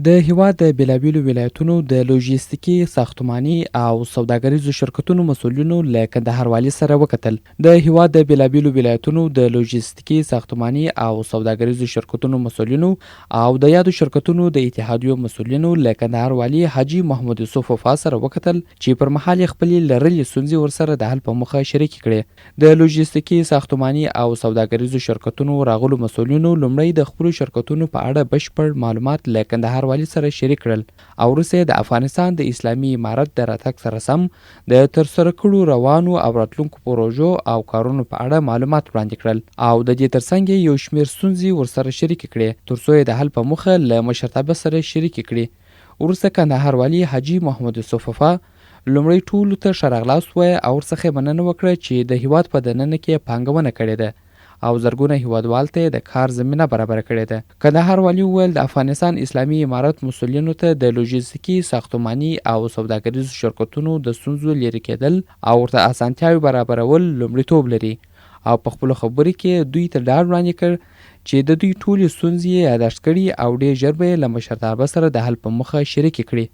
د هېواد د بېلابېلو ولایتونو د لوژیستیکي، ساختماني او سوداګریزو شرکتونو مسؤلینو له کندهار والي سره وکتل. د هېواد د بېلابېلو ولایتونو د لوژیستیکي، ساختماني او سوداګریزو شرکتونو مسؤلینو او د یادو شرکتونو د اتحادیو مسؤلینو له کندهار والي حاجي محمد یوسف وفا سره وکتل چې پر مهال یې خپلې لرلې ستونزې ورسره د حل په موخه شریکې کړې. د لوژیستیکي، ساختماني او سوداګریزو شرکتونو راغلو مسؤلینو لومړی د خپلو شرکتونو په اړه بشپړ معلومات له کندهار والي سره شریک کړل او وروسته یې د افغانستان د اسلامي امارت د راتګ سره سم د ترسره کړو روانو او راتلونکو پروژو او کارونو په اړه معلومات وړاندې کړل او د دې ترڅنګ یې یو شمېر ستونزې ورسره شریکې کړې ترڅو یې د حل په موخه له مشرتابه سره شریکې کړي. وروسته کندهار والي حاجي محمد یوسف وفا لومړی ټولو ته ښه راغلاست ووایه او ورڅخه یې مننه وکړه چې د هیواد په دننه کې یې پانګونه کړې ده او زرګونه هیوادوال ته یې د کار زمینه برابره کړې ده. کندهار والي وویل، د افغانستان اسلامي امارت مسؤلینو ته د لوژیستیکي، ساختماني او سوداګریزو شرکتونو د ستونزو لیرې کېدل او ورته اسانتیاوې برابرول لومړیتوب لري او په خپلو خبرو کې یې دوی ته ډاډ وړاندې کړ چې د دوی ټولې ستونزې یې یاداشت کړي او ډېر ژر به یې له مشرتابه سره د حل په موخه شریکې کړي.